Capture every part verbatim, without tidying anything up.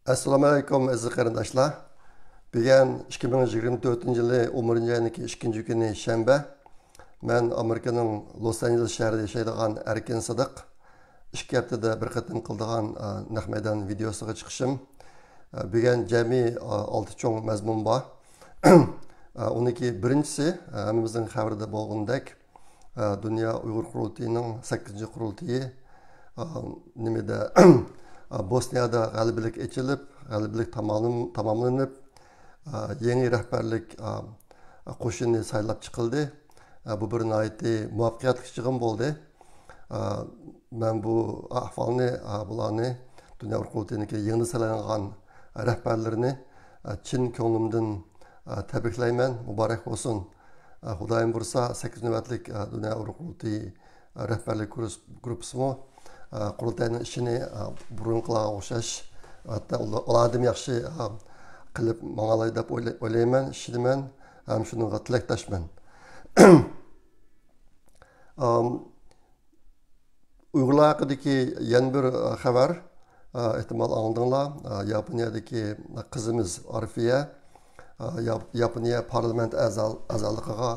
ئەسسالامۇ ئەلەيكۇم، ئەزىز قېرىنداشلار. بۈگۈن ئىككى مىڭ يىگىرمە تۆتىنچى يىلى ئون بىرىنچى ئاينىڭ ئىككىنچى كۈنى، شەنبە. مەن ئامېرىكىنىڭ لوس ئانژېلېس شەھىرىدە ياشايدىغان ئەركىن سىدىق. ئىككى ھەپتىدە بىر قېتىم قىلىدىغان، ئە، نەق مەيدان ۋىدېئوسىغا چىقىشىم. ئە، بۈگۈن جەمئىي، ئە، ئالتە چوڭ مەزمۇن بار. ئە، ئۇنىڭكى بىرىنچىسى، ئە، ھەممىمىزنىڭ خەۋىرىدە بولغىنىدەك، ئە، دۇنيا ئۇيغۇر قۇرۇلتىيىنىڭ سەككىزىنچى قۇرۇلتىيى، ئە، نېمىدە، ئە، بوسنىيادا غەلىبىلىك ئېچىلىپ، غەلىبىلىك تاماملىن-، تاماملىنىپ، ئە، يېڭى رەھبەرلىك، ئە، قوشۇنى سايلاپ چىقىلدى. ئە، بۇ بىر ناھايىتى مۇۋەپپەقىيەتلىك يىغىن بولدى. ئە، مەن بۇ ئەھۋالنى، ئە، بۇلارنى، دۇنيا ئۇيغۇر قۇرۇلتىيىنىڭكى يېڭىدىن سايلانغان رەھبەرلىرىنى، ئە، چىن كۆڭلۈمدىن، ئە، تەبرىكلەيمەن، مۇبارەك بولسۇن. ئە، خۇدايىم بۇيرۇسا، سەككىز نۆۋەتلىك، ئە، دۇنيا ئۇيغۇر قۇرۇلتىيى، ئە، رەھبەرلىك گۇرۇس-، گۇرۇپپىسىمۇ، ئە، قۇرۇلتاينىڭ ئىشىنى، ئە، بۇرۇنقىلارغا ئوخشاش، ھەتتا ئۇلا-، ئۇلاردىنمۇ ياخشى، ئە، قىلىپ ماڭالاي دەپ ئويلا-، ئويلايمەن، ئىشىنىمەن، ھەم شۇنىڭغا تىلەكداشمەن. ئام، ئۇيغۇرلار ھەققىدىكى يەنە بىر، ئە، خەۋەر، ئە، ئېھتىمال ئاڭلىدىڭلار. ئە، ياپونىيەدىكى قىزىمىز ئارفىيە، ئە، ياپ-، ياپونىيە پارلامېنت ئەزا-، ئەزالىقىغا،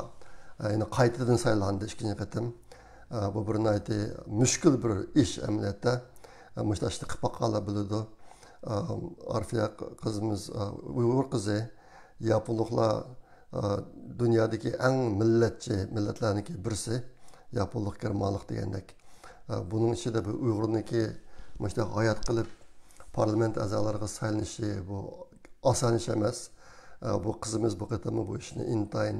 ئە، يەنە قايتىدىن سايلاندى ئىككىنچى قېتىم. ئە، بۇ بىر ناھايىتى مۈشكۈل بىر ئىش ئەمەلىيەتتە. ئە، مۇشۇنداق ئىشنى قىلىپ باققانلار بىلىدۇ. ئە، ئارفىيە قىزىمىز، ئە، ئۇيغۇر قىزى، ياپونلۇقلار، ئە، دۇنيادىكى ئەڭ مىللەتچى مىللەتلەرنىڭكى بىرسى، ياپونلۇق، گېرمانلىق دېگەندەك. ئە، بۇنىڭ ئىچىدە بىر ئۇيغۇرنىڭكى مۇشۇنداق ھايات قىلىپ پارلامېنت ئەزالىرىغا سايلىنىشى، بۇ ئاسان ئىش ئەمەس. ئە، بۇ قىزىمىز بۇ قېتىممۇ بۇ ئىشنى ئىنتايىن،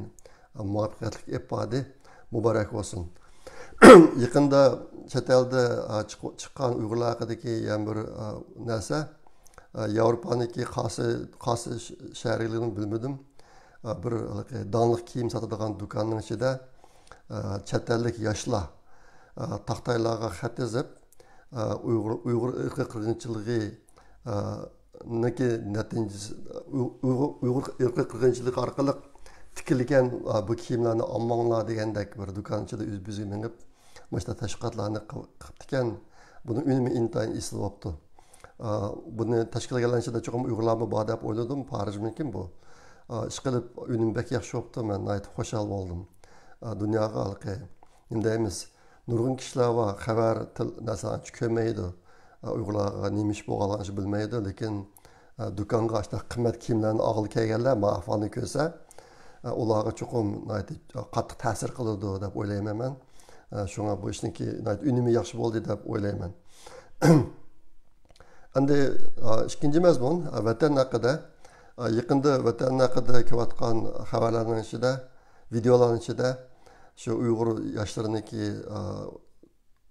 ئە، مۇۋەپپەقىيەتلىك ئېلىپ باردى. مۇبارەك بولسۇن. يېقىندا چەت ئەلدە، ئە، چىق-، چىققان ئۇيغۇرلار ھەققىدىكى يەنە بىر، ئە، نەرسە، ئە، ياۋروپانىڭكى قايسى، قايسى ش-، شەھىرىگىلىكىنى بىلمىدىم. ئە، بىر ھېلىقى داڭلىق كىيىم ساتىدىغان دۇكاننىڭ ئىچىدە، ئە، چەت ئەللىك ياشلار، ئە، تاختايلارغا خەت يېزىپ، ئە، ئۇيغۇر، ئۇيغۇر ئىرقىي قىرغىنچىلىقى، ئە، نىكى نەتىجىسى، ئۇ-، ئۇيغۇر، ئۇيغۇر ئىرقىي قىرغىنچىلىقى ئارقىلىق تىكىلگەن، ئە، بۇ كىيىملەرنى ئالماڭلار دېگەندەك بىر دۇكان ئىچىدە ئۆز-، بۆزۈگە مېڭىپ، مۇشۇنداق تەشۋىقاتلارنى قىل-، قىپتىكەن. بۇنىڭ ئۈنۈمى ئىنتايىن ئېسىل بوپتۇ. ئا، بۇنى تەشكىللىگەنلەرنىڭ ئىچىدە چوقۇم ئۇيغۇرلارمۇ بار دەپ ئويلىدىم، پارىژمىكىن بۇ. ئا، ئىشقىلىپ ئۈنۈم بەك ياخشى بوپتۇ، مەن ناھايىتى خۇشال بولدۇم. ئا، دۇنياغا ھېلىقى، نېمە دەيمىز، نۇرغۇن كىشىلەر بار، خەۋەر، تىل، نەرسىلەرنى ئانچە كۆرمەيدۇ. ئا، ئۇيغۇرلارغا نېمە ئىش بولغانلىقىنى ئانچە بىلمەيدۇ، لېكىن، ئا، دۇكانغا ئاشۇنداق قىممەت كىيىملەرنى ئالغىلى كەلگەنلەر ما ئەھۋالنى كۆرسە، ئا، ئۇلارغا چوقۇم ناھايىتى قاتتىق تەسىر قىلىدۇ دەپ ئويلايمەن مەن. ئا، شۇڭا بۇ ئىشنىڭكى ناھايىتى ئۈنۈمى ياخشى بولدى دەپ ئويلايمەن. ئەمدى، ئا، ئىككىنچى مەزمۇن، ئا، ۋەتەن ھەققىدە. ئا، يېقىندا ۋەتەن ھەققىدە كېلىۋاتقان خەۋەرلەرنىڭ ئىچىدە، ۋىدېئولارنىڭ ئىچىدە شۇ ئۇيغۇر ياشلىرىنىڭكى، ئا،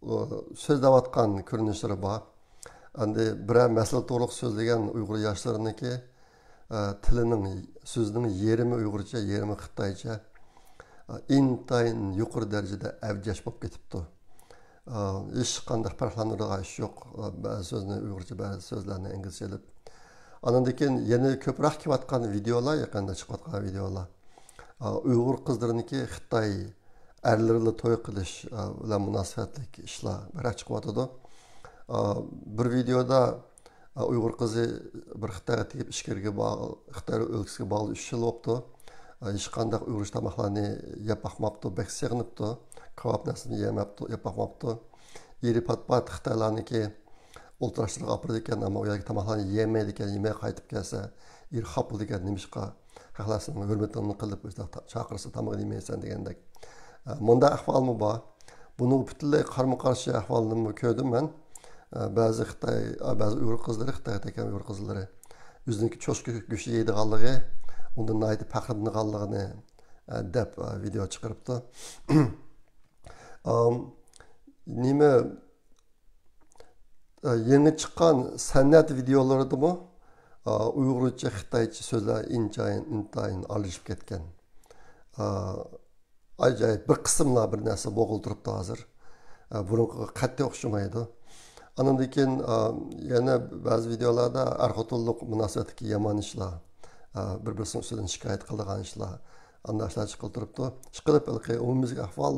ئۇ سۆزلەۋاتقان كۆرۈنۈشلىرى بار. ئەمدى بىرەر مەسىلە توغرۇلۇق سۆزلىگەن ئۇيغۇر ياشلىرىنىڭكى، ئە، تىلىنىڭ، سۆزىنىڭ يېرىمى ئۇيغۇرچە، يېرىمى خىتايچە، ئە، ئىنتايىن يۇقىرى دەرىجىدە ئەۋج بولۇپ كېتىپتۇ. ئە، ھېچقانداق پەرقلەندۈرىدىغان ئىش يوق. ئە، بەزى سۆزنى ئۇيغۇرچە، بەزى سۆزلەرنى ئىنگلىزچە ئېلىپ. ئاندىن كېيىن يەنە كۆپرەك كېلىۋاتقان ۋىدېئولار، يېقىندا چىقىۋاتقان ۋىدېئولار. ئە، ئۇيغۇر قىزلىرىنىڭكى خىتاي ئەرلىرى بىلەن توي قىلىش، ئە، بىلەن مۇناسىۋەتلىك ئىشلار بىرەر چىقىۋاتىدۇ. ئە، بىر ۋىدېودا، ئە، ئۇيغۇر قىزى بىر خىتايغا تېگىپ ئىچكىرىگە باغ-، خىتاي ئۆلكىسىگە باغلىنىپ ئۈچ يىل بوپتۇ. ئە، ھېچقانداق ئۇيغۇرچە تاماقلارنى يەپ باقماپتۇ، بەك سېغىنىپتۇ. كاۋاپ نەرسىنى يېمەپتۇ، يەپ باقماپتۇ. ئېرى پات-پات خىتايلارنىڭكى ئولتۇراشلىرىغا ئاپىرىدىكەن، ئەمما ئۇ يەردىكى تاماقلارنى يېيەلمەيدىكەن، يېمەي قايتىپ كەلسە، ئېرى خاپا بولىدىكەن، نېمىشقا خەقلەر سېنىڭ ھۆرمىتىڭنى قىلىپ، ئۆزلەر تا-، چاقىرسا تامىقىنى يېمەيسەن دېگەندەك. ئە، مۇنداق ئەھۋالمۇ بار. بۇنىڭغا پۈتۈنلەي قارىمۇ قارشى ئەھۋالنىمۇ كۆردۈم مەن. ئە، بەزى خىتاي، ئە، بەزى ئۇيغۇر قىزلىرى، خىتايغا تەگكەن ئۇيغۇر قىزلىرى ئۆزىنىڭكى چوشقا گۆشى يەيدىغانلىقى، ئۇندىن ناھايىتى پەخىرلىنىدىغانلىقىنى، ئە، دەپ، ئە، ۋىدېئو چىقىرىپتۇ. ئام، نېمە، ئە، يېڭى چىققان سەنئەت ۋىدېئولىرىدىمۇ، ئە، ئۇيغۇرچە، خىتايچە سۆزلەر ئىنتايىن، ئىنتايىن ئارىلىشىپ كەتكەن. ئە، ئاجايىپ بىر قىسىملا بىر نەرسە بولغىلى تۇرۇپتۇ ھازىر. ئە، بۇرۇنقىغا قەتئىي ئوخشىمايدۇ. ئاندىن كېيىن، ئە، يەنە بەزى ۋىدېئولاردا ئەر-خوتۇنلۇق مۇناسىۋەتتىكى يامان ئىشلار، ئە، بىر-بىرسىنىڭ ئۈستىدىن شىكايەت قىلىدىغان ئىشلار، ئانداق ئىشلار چىقىپ تۇرۇپتۇ. ئىشقىلىپ، ھېلىقى ئومۇميۈزلۈك ئەھۋال،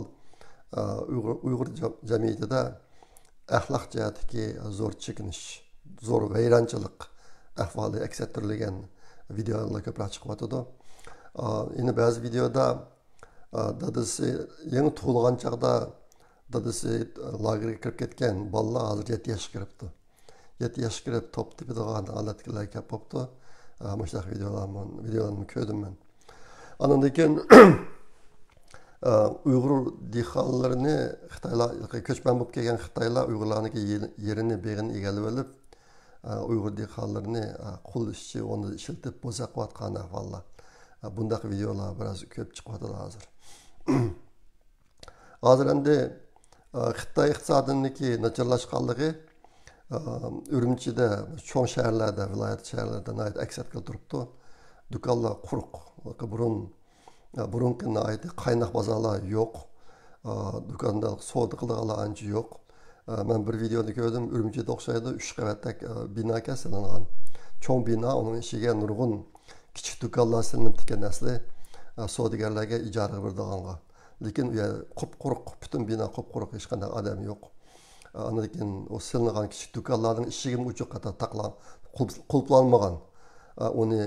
ئە، ئۇيغۇر، ئۇيغۇر جەم-، جەمئىيىتىدە ئەخلاق جەھەتتىكى زور چېكىنىش، زور ۋەيرانچىلىق، ئەھۋالى ئەكس ئەتتۈرۈلگەن ۋىدېئولار كۆپرەك چىقىۋاتىدۇ. ئا، يەنە بەزى ۋىدېئودا، ئا، دادىسى يېڭى تۇغۇلغان چاغدا دادىسى لاگېرغا كىرىپ كەتكەن، بالىلار ھازىر يەتتە ياشقا كىرىپتۇ. يەتتە ياشقا كىرىپ توپ تېپىدىغان ھالەتكىلەر كەپ بوپتۇ. ئا، مۇشۇنداق ۋىدېئولارمۇ، ۋىدېئولارنى كۆردۈم مەن. ئاندىن كېيىن، ئا، ئۇيغۇر دېھقانلىرىنى خىتايلار، كۆچمەن بولۇپ كەلگەن خىتايلار ئۇيغۇرلارنىڭكى يېرىنى، بېغىنى ئىگىلەپ ئېلىپ، ئۇيغۇر دېھقانلىرىنى قۇل ئىشچى ئورنىدا ئىشلىتىپ بوزەك قىلىۋاتقان ئەھۋاللار. بۇنداق ۋىدېئولار بىراز كۆپ چىقىۋاتىدۇ ھازىر. ھازىر ئەمدى خىتاي ئىقتىسادىنىڭكى ناچارلاشقانلىقى ئۈرۈمچىدە، چوڭ شەھەرلەردە، ۋىلايەت شەھەرلەردە ناھايىتى ئەكس ئەتكىلى تۇرۇپتۇ. دۇكانلار قۇرۇق. بۇرۇن بۇرۇنقى ناھايىتى قايناق بازارلار يوق. دۇكاندا سودا قىلىدىغانلار ئانچە يوق. مەن بىر ۋىدېونى كۆردۈم، ئۈرۈمچىدە ئوخشايدۇ، ئۈچ قەۋەتلىك بىناكەن سېلىنغان. چوڭ بىنا، ئۇنىڭ ئىچىگە نۇرغۇن كىچىك دۇكانلار سېلىنىپتىكەن ئەسلى، سودىگەرلەرگە ئىجارىگە بېرىدىغانغا. لېكىن ئۇ يەر قۇپقۇرۇق، پۈتۈن بىنا قۇپقۇرۇق، ھېچقانداق ئادەم يوق. ئاندىن كېيىن ئۇ سېلىنغان كىچىك دۇكانلارنىڭ ئىشىكىمۇ ئوچۇق، قاتا تاقلا-، قۇلپ-، قۇلپلانمىغان. ئۇنى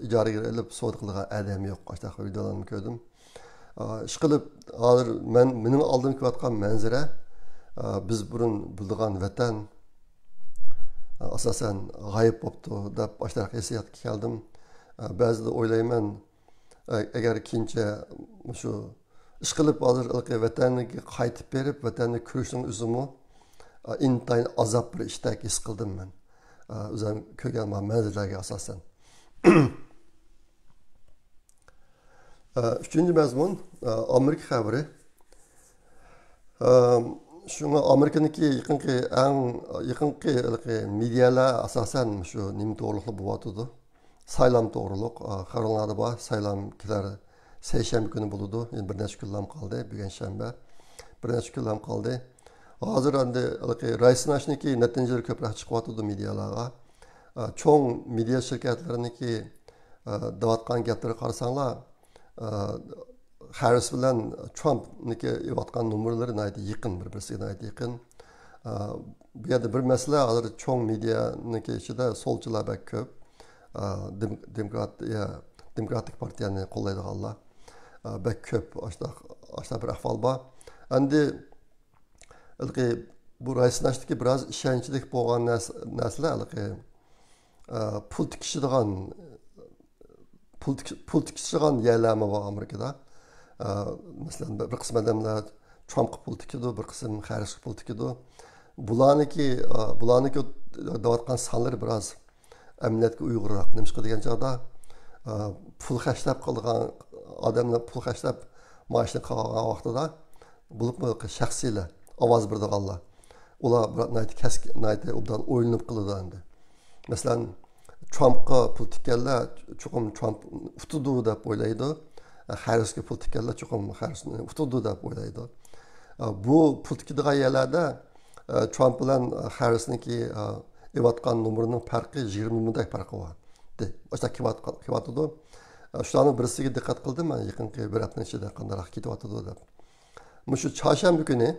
ئىجارىگە ئېلىپ سودا قىلىدىغان ئادەم يوق. ئاشۇنداق ۋىدېئولارنى كۆردۈم. ئىشقىلىپ، ھازىر مەن، مېنىڭ ئالدىمدا كېلىۋاتقان مەنزىرە، بىز بۇرۇن بىلىدىغان ۋەتەن، ئاساسەن، غايىب بوپتۇ دەپ، ئاشۇنداق ھېسسىياتقا كەلدىم. بەزىدە ئويلايمەن، ئەگەر كېيىنچە مۇشۇ ئىشقىلىپ ھازىر ھېلىقى ۋەتەنگە قايتىپ بېرىپ، ۋەتەننى كۆرۈشنىڭ ئۆزىمۇ، ئا، ئىنتايىن ئازاب بىر ئىشتەك ھېس قىلدىم مەن. ئا، ئۆزۈم كۆرگەن مانا مەنزىرىلەرگە ئاساسەن. ئا، ئۈچىنچى مەزمۇن، ئا، ئامېرىكا خەۋىرى. ئا، شۇڭا ئامېرىكىنىڭكى يېقىنقى، ئەڭ يېقىنقى ھېلىقى مېدىيالار ئاساسەن شۇ نېمە توغرۇلۇقلا بولۇۋاتىدۇ. سايلام توغرۇلۇق، ئا، خەۋەرلەردە بار، سايلام كېلەر سەيشەنبە كۈنى بولىدۇ. يەنە بىر نەچچە كۈنلەم قالدى، بۈگۈن شەنبە. بىر نەچچە كۈنلەم قالدى. ھازىر ئەمدى ھېلىقى راي سىناشنىڭكى نەتىجىلىرى كۆپرەك چىقىۋاتىدۇ مېدىيالارغا. ئا، چوڭ مېدىيا شىركەتلىرىنىڭكى، ئا، دەۋاتقان گەپلىرىگە قارىساڭلار، ئا، خەررىس بىلەن ترامپنىڭكى ئېلىۋاتقان نومۇرلىرى ناھايىتى يېقىن، بىر-بىرسىگە ناھايىتى يېقىن. ئا، بۇ يەردە بىر مەسىلە، ھازىر چوڭ مېدىيانىڭكى ئىچىدە سولچىلار بەك كۆپ. ئا، دېم-، دېموكرات-، يا، دېموكراتىك پارتىيەنى قوللايدىغانلار، ئا، بەك كۆپ. ئاشۇنداق، ئاشۇنداق بىر ئەھۋال بار. ئەمدى ھېلىقى بۇ راي سىناشتىكى بىراز ئىشەنچلىك بولغان نەرس-، نەرسىلەر ھېلىقى، ئا، پۇل تىكىشىدىغان، پۇل تىك-، پۇل تىكىشىدىغان يەرلەرمۇ بار ئامېرىكىدا. ئا، مەسىلەن، بىر، بىر قىسىم ئادەملەر ترامپقا پۇل تىكىدۇ، بىر قىسىم خەررىسكە پۇل تىكىدۇ. بۇلارنىڭكى، ئا، بۇلارنىڭكى دەۋاتقان سانلىرى بىراز ئەمەلىيەتكە ئۇيغۇنراق. نېمىشقا دېگەن چاغدا، ئا، پۇل خەجلەپ قىلىدىغان ئادەملەر پۇل خەجلەپ مائاشنى قىلغان ۋاقتىدا، بولۇپمۇ شەخسىيلەر، ئاۋاز بېرىدىغانلار، ئۇلار بىر ناھايىتى كەسكىن، ناھايىتى ئوبدان ئويلىنىپ قىلىدۇ ئەمدى. مەسىلەن، ترامپقا پۇل تىككەنلەر چوقۇم ترامپ ئۇتىدۇ دەپ ئويلايدۇ. خەررىسكە پۇل تىككەنلەر چوقۇم خەررىسنى ئۇتىدۇ دەپ ئويلايدۇ. بۇ پۇل تىكىدىغان يەرلەردە، ترامپ بىلەن خەررىسنىڭكى ئېلىۋاتقان نومۇرىنىڭ پەرقى يىگىرمە مىڭدەك پەرقى بار. ئاشۇنداق كېلىۋاتقان، كېلىۋاتىدۇ. شۇلارنىڭ بىرسىگە دىققەت قىلدىم مەن، يېقىنقى بىر ھەپتىنىڭ ئىچىدە قانداقراق كېتىۋاتىدۇ دەپ. مۇشۇ چارشەنبە كۈنى،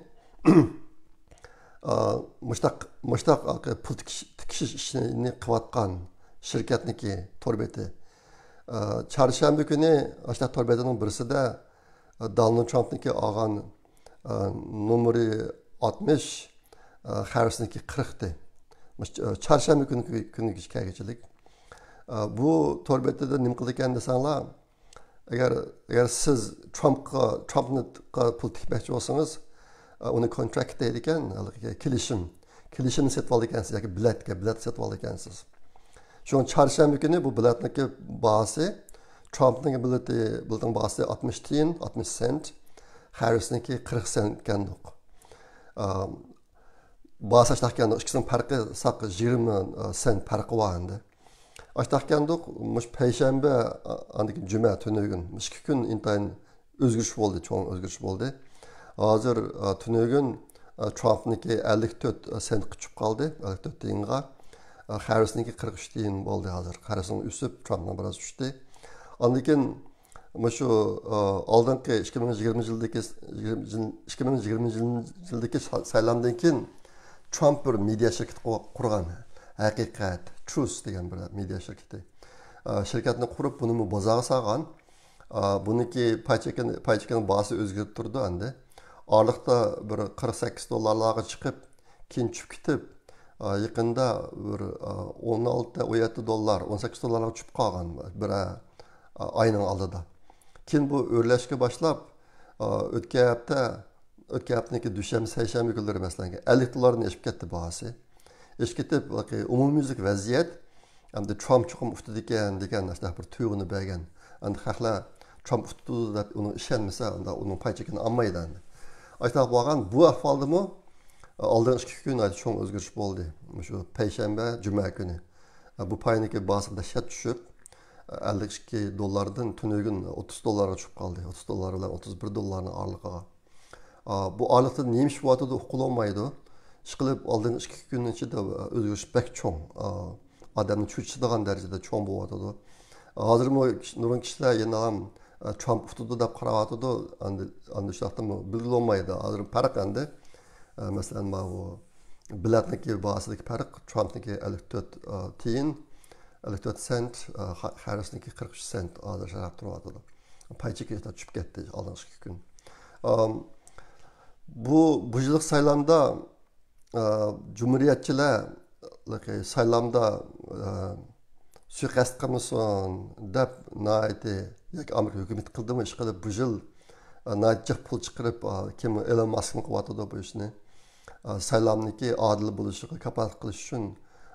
ئا، مۇشتاق، مۇشتاق پۇل تىكىش، تىكىشىش ئىشىنى قىلىۋاتقان شىركەتنىڭكى تور بېتى. ئا، چارشەنبە كۈنى ئاشۇنداق تور بېتىنىڭ بىرسىدە، ئا، دونالد ترامپنىڭكى ئالغان، ئا، نومۇرى ئاتمىش، ئا، خەررىسنىڭكى قىرىق ئىدى. مۇشۇ، ئا، چارشەنبە كۈنى، كۈنىگىچە كەلگۈچىلىك. ئا، بۇ تور بېتىدە نېمە قىلىدىكەن دېسەڭلار، ئەگەر، ئەگەر سىز ترامپقا، ترامپقا پۇل تىكمەكچى بولسىڭىز، ئۇنى كونتراكت دەيدىكەن، ھېلىقى كېلىشىم. كېلىشىمنى سېتىۋالىدىكەنسىز ياكى بېلەتكە، بېلەت سېتىۋالىدىكەنسىز. شۇڭا چارشەنبە كۈنى بۇ بېلەتنىڭكى باھاسى، ترامپنىڭ بېلىتى، بېلىتىنىڭ باھاسى ئاتمىش تىيىن، ئاتمىش سېنت، خەررىسنىڭكى قىرىق سېنت ئىكەندۇق. ئا، باھاسى ئاشتاق ئىكەندۇق، ئىككىسىنىڭ پەرقى ساق يىگىرمە سېنت پەرقى بار ئەمدى. ئاشتاق ئىكەندۇق، مۇشۇ پەيشەنبە، ئاندىن كېيىن جۈمە، تۈنۈگۈن، مۇشۇ ئىككى كۈن ئىنتايىن ئۆزگىرىش بولدى، چوڭ ئۆزگىرىش بولدى. ھازىر، ئا، تۈنۈگۈن، ئا، ترامپنىڭكى ئەللىك تۆت سېنتقا چۈشۈپ قالدى، ئەللىك تۆت تىيىنغا. ئا، خەررىسنىڭكى قىرىق ئۈچ تىيىن بولدى ھازىر. خەررىسنىڭ ئۆسۈپ، ترامپنىڭ بىراز چۈشتى. ئاندىن كېيىن مۇشۇ، ئا، ئالدىنقى ئىككى مىڭ يىگىرمە يىلدىكى، يىگىرمە يىل، ئىككى مىڭ يىگىرمە يىلدىكى سا-، سايلامدىن كېيىن ترامپ بىر مېدىيا شىركىتى قۇ-، قۇرغان. ھەقىقەت، تروس دېگەن بىر مېدىيا شىركىتى. ئا، شىركەتنى قۇرۇپ، بۇنىمۇ بازارغا سالغان. ئا، بۇنىڭكى پاي چېكىنى، پاي چېكىنىڭ باھاسى ئۆزگىرىپ تۇرىدۇ ئەمدى. ئارىلىقتا بىر قىرىق سەككىز دوللارلارغا چىقىپ، كېيىن چۈشۈپ كېتىپ، ئا، يېقىندا بىر، ئا، ئون ئالتە، ئون يەتتە دوللار، ئون سەككىز دوللارغا چۈشۈپ قالغان بىر، ئا، ئاينىڭ ئالدىدا. كېيىن بۇ ئۆرلەشكە باشلاپ، ئا، ئۆتكەن ھەپتە، ئۆتكەن ھەپتىنىڭكى دۈشەنبە، سەيشەنبە كۈنلىرى، مەسىلەن، ئەللىك دوللاردىن ئېشىپ كەتتى باھاسى. ئېشىپ كېتىپ، ئومۇميۈزلۈك ۋەزىيەت، ئەمدى ترامپ چوقۇم ئۇتىدىكەن دېگەن ئاشۇنداق بىر تۇيغۇنى بەرگەن. ئەمدى خەقلەر ترامپ ئۇتىدۇ دەپ ئۇنىڭ ئىشەنمىسە، ئۇنىڭ پاي چېكىنى ئالمايدۇ ئەمدى. ئاشۇنداق بولغان بۇ ئەھۋالدىمۇ ئالدىنقى ئىككى كۈن چوڭ ئۆزگىرىش بولدى. مۇشۇ پەيشەنبە، جۈمە كۈنى. بۇ پاينىڭكى باھاسى دەھشەت چۈشۈپ، ئەللىك ئىككى دوللاردىن تۈنۈگۈن ئوتتۇز دوللارغا چۈشۈپ قالدى. ئوتتۇز دوللار بىلەن ئوتتۇز بىر دوللارنىڭ ئارىلىقىغا. ئا، بۇ ئارىلىقتا نېمە ئىش بولۇۋاتىدۇ، ئۇققىلى بولمايدۇ. ئىشقىلىپ، ئالدىنقى ئىككى كۈن ئىچىدە ئۆزگىرىش بەك چوڭ. ئا، ئادەمنى چۆچۈتىدىغان دەرىجىدە چوڭ بولۇۋاتىدۇ. ھازىرمۇ كىش-، نۇرغۇن كىشىلەر يەنە ھەم، ئا، ترامپ ئۇتىدۇ دەپ قاراۋاتىدۇ. ئەمدى، ئەمدى شۇنداقتىمۇ بىلگىلى بولمايدۇ. ھازىر پەرق ئەمدى. ئا، مەسىلەن، ماۋۇ بېلەتنىڭكى باھاسىدىكى پەرق، ترامپنىڭكى ئەللىك تۆت، ئا، تىيىن، ئەللىك تۆت سېنت، ئا، ھە-، ھەررىسنىڭكى قىرىق ئۈچ سېنت ھازىر شەرق تۇرۇۋاتىدۇ. پاي چېكى چۈشۈپ كەتتى ئالدىنقى ئىككى كۈن. ئام، بۇ، بۇ يىللىق سايلامدا، ئا، جۇمھۇرىيەتچىلەر سايلامدا، ئا، سۇيىقەست قىلمىسۇن دەپ ناھايىتى، ياكى ئامېرىكا ھۆكۈمىتى قىلدىمۇ ئىشقىلىپ بۇ يىل، ئا، ناھايىتى جىق پۇل چىقىرىپ، ئا، كىم ئېلون ماسكمۇ قىلىۋاتىدۇ بۇ ئىشنى. ئا، سايلامنىڭكى ئادىل بولۇشىغا كاپالەتلىك قىلىش ئۈچۈن،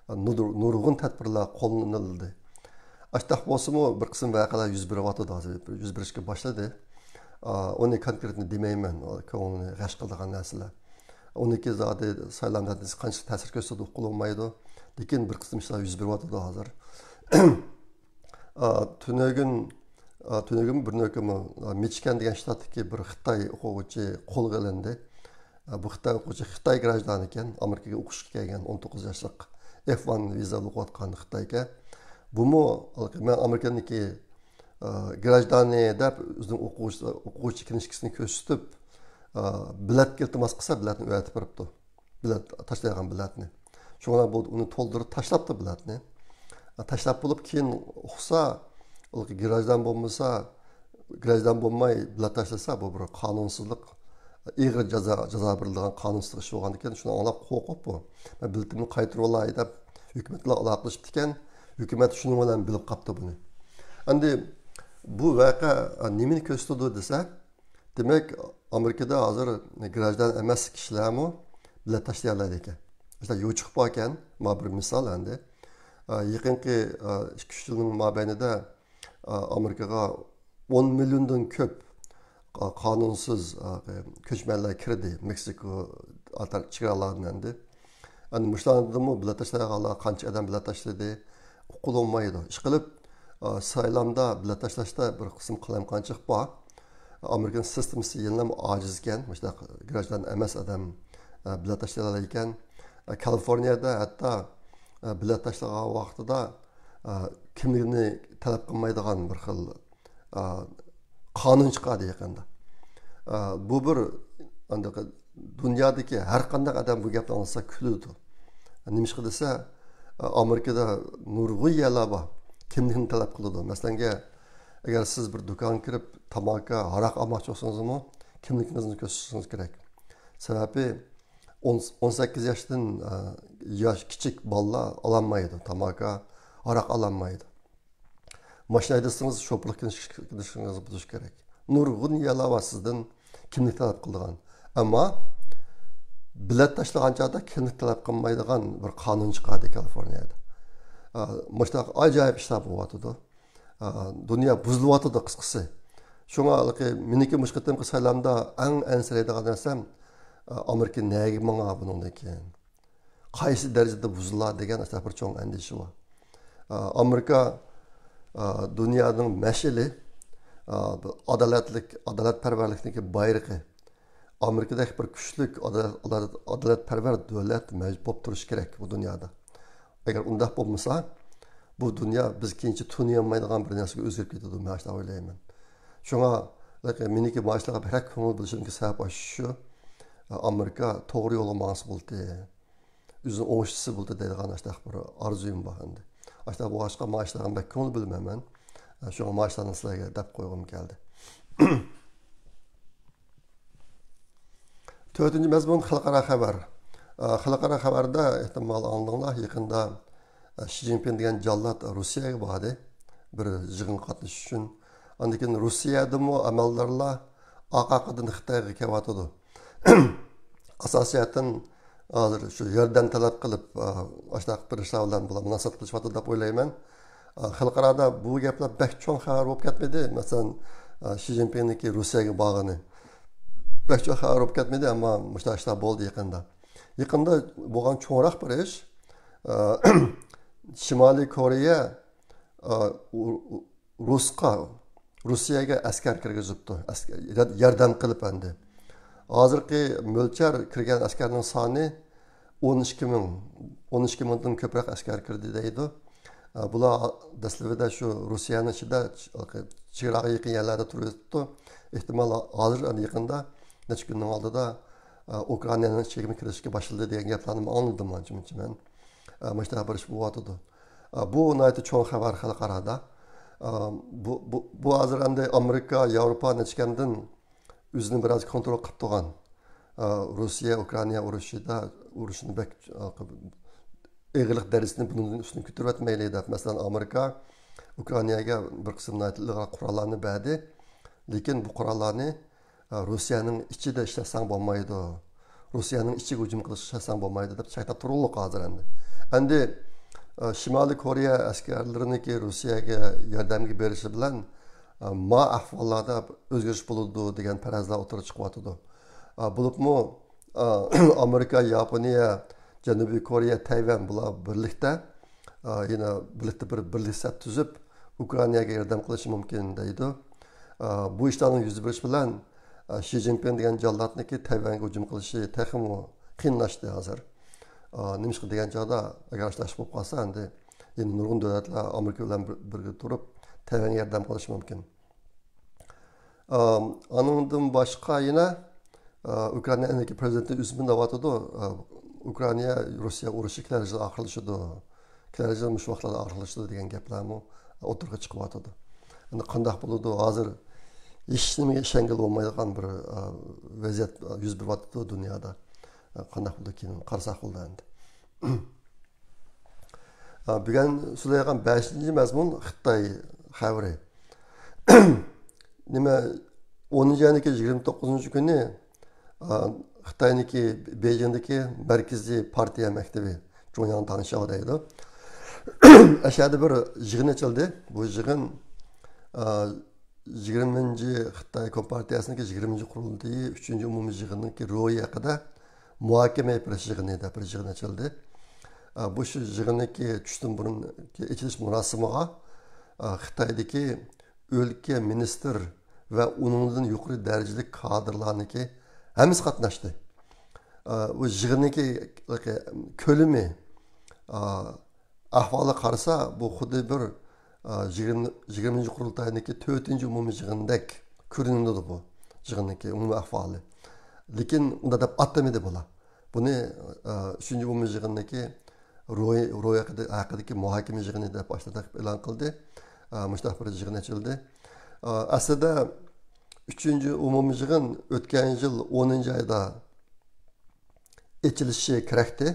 ئا، نۇر-، نۇرغۇن تەدبىرلەر قوللىنىلدى. ئاشتاق بولسىمۇ، بىر قىسىم ۋەقەلەر يۈز بېرىۋاتىدۇ ھازىر. يۈز بېرىشكە باشلىدى. ئا، ئۇنى كونكرېتنى دېمەيمەن، ئا، كۆڭۈلنى غەش قىلىدىغان نەرسىلەر. ئۇنىڭكى زادى سايلام نەتىجىسىگە قانچىلىك تەسىر كۆرسىتىدۇ، ئۇققىلى بولمايدۇ. لېكىن بىر قىسىم ئىشلار يۈز بېرىۋاتىدۇ ھازىر. ئا، تۈنۈگۈن، ئا، تۈنۈگۈن بىر نۆكىمۇ، ئا، مىچىگان دېگەن شتاتتىكى بىر خىتاي ئوقۇغۇچى قولغا ئېلىندى. ئا، بۇ خىتاي ئوقۇغۇچى خىتاي گراژدانى ئىكەن، ئامېرىكىغا ئوقۇشقا كەلگەن ئون توققۇز ياشلىق، ئېف ۋان ۋىزا ئوقۇۋاتقان خىتايكەن. بۇمۇ مەن ئامېرىكىنىڭكى، ئا، گراژدانى دەپ ئۆزىنىڭ ئوقۇغۇچى، ئوقۇغۇچى كىنىشكىسىنى كۆرسىتىپ، ئا، بېلەت ئىلتىماس قىلسا، بېلەتنى ئەۋەتىپ بېرىپتۇ. بېلەت تاشلايدىغان بېلەتنى. شۇڭا بۇ ئۇنى تولدۇرۇپ تاشلاپتۇ بېلەتنى. تاشلاپ بولۇپ كېيىن ئۇقسا، گراژدان بولمىسا، گراژدان بولماي بېلەت تاشلىسا، بۇ بىر قانۇنسىزلىق، ئېغىر جازا، جازا بېرىلىدىغان قانۇنسىزلىق ئىشى بولغاندىكىن، شۇنى ئاڭلاپ قورقۇپ بۇ، مەن بېلىتىمنى قايتۇرۇۋالاي دەپ ھۆكۈمەت بىلەن ئالاقىلىشىپتىكەن. ھۆكۈمەت شۇنىڭ بىلەن بىلىپ قاپتۇ بۇنى. ئەمدى بۇ ۋەقە نېمىنى كۆرسىتىدۇ دېسە، دېمەك، ئامېرىكىدا ھازىر گراژدان ئەمەس كىشىلەرمۇ بېلەت تاشلىيالايدىكەن. مۇشۇنداق يوچۇق باركەن، مانا بىر مىسال ئەمدى. ئا، يېقىنقى، ئا، ئىككى، ئۈچ يىلنىڭ مابەينىدە، ئا، ئامېرىكىغا ئون مىليوندىن كۆپ، ئا، قانۇنسىز، ئا، كۆچمەنلەر كىردى، مېكسىكو چېگرالاردىن ئەمدى. ئەمدى مۇشۇلاردىمۇ بېلەت تاشلايدىغانلار قانچە ئادەم بېلەت تاشلىدى، ئۇققىلى بولمايدۇ. ئىشقىلىپ، ئا، سايلامدا بېلەت تاشلاشتا بىر قىسىم قالايمىقانچىلىق بار. ئامېرىكىنىڭ سىستېمىسى يەنىلا ئاجىز ئىكەن، مۇشۇنداق گراژدان ئەمەس ئادەم، ئا، بېلەت تاشلىيالايدىكەن. ئا، كالىفورنىيەدە ھەتتا، ئا، بېلەت تاشلىغان ۋاقتىدا، ئا، كىملىكنى تەلەپ قىلمايدىغان بىر خىل، ئا، قانۇن چىقاردى يېقىندا. ئا، بۇ بىر، ئانداق، دۇنيادىكى ھەر قانداق ئادەم بۇ گەپنى ئاڭلىسا كۈلىدۇ. نېمىشقا دېسە، ئامېرىكىدا نۇرغۇن يەرلەر بار، كىملىكنى تەلەپ قىلىدۇ. مەسىلەنگە، ئەگەر سىز بىر دۇكانغا كىرىپ، تاماكا، ھاراق ئالماقچى بولسىڭىزمۇ، كىملىكىڭىزنى كۆرسىتىشىڭىز كېرەك. سەۋەبى، ئون، ئون سەككىز ياشتىن، ئە، ياش كىچىك بالىلار ئالالمايدۇ تاماكا، ھاراق ئالالمايدۇ. ماشىنا ھەيدىسىڭىز، شوپۇرلۇق كىنىشىڭىز بولۇشى كېرەك. نۇرغۇن يەرلەر بار سىزدىن كىملىك تەلەپ قىلىدىغان. ئەمما بېلەت تاشلىغان چاغدا كىملىك تەلەپ قىلمايدىغان بىر قانۇن چىقاردى كالىفورنىيەدە. ئا، مۇشۇنداق ئاجايىپ ئىشلار بولۇۋاتىدۇ. ئا، دۇنيا بۇزۇلۇۋاتىدۇ قىسقىسى. شۇڭا ھېلىقى مېنىڭكى مۇشۇ قېتىمقى سايلامدا ئەڭ ئەنسىرەيدىغان نەرسەم، ئا، ئامېرىكا نەگە ماڭار بۇنىڭدىن كېيىن؟ قايسى دەرىجىدە بۇزۇلار دېگەن ئاشۇنداق بىر چوڭ ئەندىشە بار. ئا، ئامېرىكا، ئا، دۇنيانىڭ مەشئىلى، ئا، بۇ ئادالەتلىك، ئادالەتپەرۋەرلىكنىڭكى بايرىقى. ئامېرىكىدەك بىر كۈچلۈك ئادالەت، ئادالەت، ئادالەتپەرۋەر دۆلەت مەۋجۇت بولۇپ تۇرۇشى كېرەك بۇ دۇنيادا. ئەگەر ئۇنداق بولمىسا، بۇ دۇنيا بىز كېيىنچە تونۇيالمايدىغان بىر نەرسىگە ئۆزگىرىپ كېتىدۇ، مەن شۇنداق ئويلايمەن. شۇڭا، مېنىڭكى مانا شۇلارغا بەكرەك كۆڭۈل بۆلۈشۈمدىكى سەۋەب ئاشۇ شۇ، ئامېرىكا توغرا يولغا ماڭسا بولدى. ئۆزىنىڭ ئوڭۇشچىسى بولدى دەيدىغان ئاشتاق بىر ئارزۇيۇم بار ئەمدى. ئاشتاق بولغاچقا، مانا ئاشتاقنى بەك كۆڭۈل بۆلىمەن مەن. شۇڭا مانا ئاشتاقنى سىلەرگە دەپ قويغۇم كەلدى. تۆتىنچى مەزمۇن خەلقئارا خەۋەر. ئە، خەلقئارا خەۋەردە ئېھتىمال ئاڭلىدىڭلار، يېقىندا، ئە، شى جىنپىڭ دېگەن جاللات روسىيەگە باردى. بىر يىغىنغا قاتنىشىش ئۈچۈن. ئاندىن كېيىن روسىيەدىمۇ ئەمەلدارلار ئارقا-ئارقىدىن خىتايغا كېلىۋاتىدۇ. ئاساسىيەتەن ھازىر شۇ ياردەم تەلەپ قىلىپ، ئە، ئاشۇنداق بىر ئىشلار بىلەن بۇلار مۇناسىۋەت قىلىشىۋاتىدۇ دەپ ئويلايمەن. ئە، خەلقئارادا بۇ گەپلەر بەك چوڭ خەۋەر بولۇپ كەتمىدى. مەسىلەن، ئە، شى جىنپىڭنىڭكى روسىيەگە بارغىنى بەك چوڭ خەۋەر بولۇپ كەتمىدى، ئەمما مۇشۇنداق ئىشلار بولدى يېقىندا. يېقىندا بولغان چوڭراق بىر ئىش، ئە، شىمالىي كورېيە، ئە، ئۇ-، ئۇ-، رۇسقا، روسىيەگە ئەسكەر كىرگۈزۈپتۇ. ئەسكەر، ياردەم قىلىپ ئەمدى. ھازىرقى مۆلچەر كىرگەن ئەسكەرنىڭ سانى ئون ئىككى مىڭ، ئون ئىككى مىڭدىن كۆپرەك ئەسكەر كىردى دەيدۇ. ئە، بۇلار دەسلىپىدە شۇ روسىيەنىڭ ئىچىدە چ-، چېگراغا يېقىن يەرلەردە تۇرۇۋېتىپتۇ. ئېھتىمال ھازىر ئەمدى يېقىندا نەچچە كۈننىڭ ئالدىدا، ئە، ئۇكرائىنانىڭ ئىچىگە كىرىشكە باشلىدى دېگەن گەپلەرنىمۇ ئاڭلىدىم ئانچە-مۇنچە مەن. ئە، مۇشۇنداق بىر ئىش بولۇۋاتىدۇ. ئە، بۇ ناھايىتى چوڭ خەۋەر خەلقئارادا. ئە، بۇ، بۇ، بۇ ھازىر ئەمدى ئامېرىكا، ياۋروپا نەچچە كەمدىن ئۆزىنى بىراز كونترول قىلىپ تۇرغان، ئە، روسىيە، ئۇكرائىنا ئۇرۇشىدا، ئۇرۇشىنى بەك، ئە، ئېغىرلىق دەرىجىسىنى بۇنىڭدىن ئۈستۈن كۆتۈرۈۋەتمەيلى دەپ، مەسىلەن، ئامېرىكا ئۇكرائىناگە بىر قىسىم ناھايىتى ئىلغار قوراللارنى بەردى. لېكىن بۇ قوراللارنى، ئە، روسىيەنىڭ ئىچىدە ئىشلەتسەڭ بولمايدۇ. روسىيەنىڭ ئىچىگە ھۇجۇم قىلىشقا ئىشلەتسەڭ بولمايدۇ دەپ چەكلەپ تۇرۇلدۇق ھازىر ئەمدى. ئەمدى، ئە، شىمالىي كورېيە ئەسكەرلىرىنىڭكى روسىيەگە ياردەمگە بېرىشى بىلەن، ئە، ما ئەھۋاللاردا ئۆزگىرىش بولىدۇ دېگەن پەرەزلەر ئوتتۇرىغا چىقىۋاتىدۇ. ئە، بولۇپمۇ، ئە، ئامېرىكا، ياپونىيە، جەنۇبىي كورېيە، تەيۋەن بۇلار بىرلىكتە، ئە، يەنە بىرلىكتە بىر بىرلىك سەپ تۈزۈپ، ئۇكرائىناگە ياردەم قىلىشى مۇمكىن دەيدۇ. ئە، بۇ ئىشلارنىڭ يۈز بېرىشى بىلەن، ئە، شى جىنپىڭ دېگەن جاللاتنىڭكى تەيۋەنگە ھۇجۇم قىلىشى تېخىمۇ قىيىنلاشتى ھازىر. ئە، نېمىشقا دېگەن چاغدا، ئەگەر ئاشۇنداق بولۇپ قالسا، ئەمدى يەنە نۇرغۇن دۆلەتلەر ئامېرىكا بىلەن بىر-، بىرگە تۇرۇپ، تەيۋەنگە ياردەم قىلىشى مۇمكىن. ئە، ئانىڭدىن باشقا يەنە، ئە، ئۇكرائىنانىڭكى پرېزىدېنتى ئۆزىمۇ دەۋاتىدۇ، ئە، ئۇكرائىنا روسىيە ئۇرۇشى كېلەر يىل ئاخىرلىشىدۇ، كېلەر يىل مۇشۇ ۋاقىتلاردا ئاخىرلىشىدۇ دېگەن گەپلەرمۇ ئوتتۇرىغا چىقىۋاتىدۇ. ئەمدى قانداق بولىدۇ؟ ھازىر ھېچ نېمىگە ئىشەنگىلى بولمايدىغان بىر، ئە، ۋەزىيەت يۈز بېرىۋاتىدۇ دۇنيادا. ئە، قانداق بولىدۇ كېيىن قارىساق بولىدۇ ئەمدى. ئە، بۈگۈن سۆزلەيدىغان بەشىنچى مەزمۇن خىتاي خەۋىرى. نېمە، ئونىنچى ئاينىڭكى يىگىرمە توققۇزىنچى كۈنى، ئە، خىتاينىڭكى بېيجىڭدىكى مەركىزىي پارتىيە مەكتىپى، جۇڭياڭ تاڭشياۋ دەيدۇ. ئەشەدە بىر يىغىن ئېچىلدى. بۇ يىغىن، ئە، يىگىرمىنچى خىتاي كومپارتىيەسىنىڭكى يىگىرمىنچى قۇرۇلتىيى ئۈچىنچى ئومۇمىي يىغىنىنىڭكى روھى ھەققىدە مۇھاكىمە يېپىلىش يىغىنى دەپ بىر يىغىن ئېچىلدى. ئە، بۇ شۇ يىغىننىڭكى چۈشتىن بۇرۇنكى ئېچىلىش مۇراسىمىغا، ئە، خىتايدىكى ئۆلكە مىنىستىر ۋە ئۇنىڭدىن يۇقىرى دەرىجىلىك كادىرلارنىڭكى ھەممىسى قاتناشتى. ئە، بۇ يىغىننىڭكى كۆلىمى، ئە، ئەھۋالىغا قارىسا، بۇ خۇددى بىر، ئە، يىگىرمە، يىگىرمىنچى قۇرۇلتاينىڭكى تۆتىنچى ئومۇمىي يىغىنىدەك كۆرۈنىدۇ بۇ يىغىننىڭكى ئومۇمىي ئەھۋالى. لېكىن ئۇنداق دەپ ئاتىمىدى بۇلار. بۇنى، ئە، ئۈچىنچى ئومۇمىي يىغىننىڭكى روھى، روھى ھەققىدە-، ھەققىدىكى مۇھاكىمە يىغىنى دەپ ئاشۇنداق قىلىپ ئېلان قىلدى. ئە، مۇشۇنداق بىر يىغىن ئېچىلدى. ئە، ئەسلىدە ئۈچىنچى ئومۇمىي يىغىن ئۆتكەن يىل ئونىنچى ئايدا ئېچىلىشى كېرەكتى.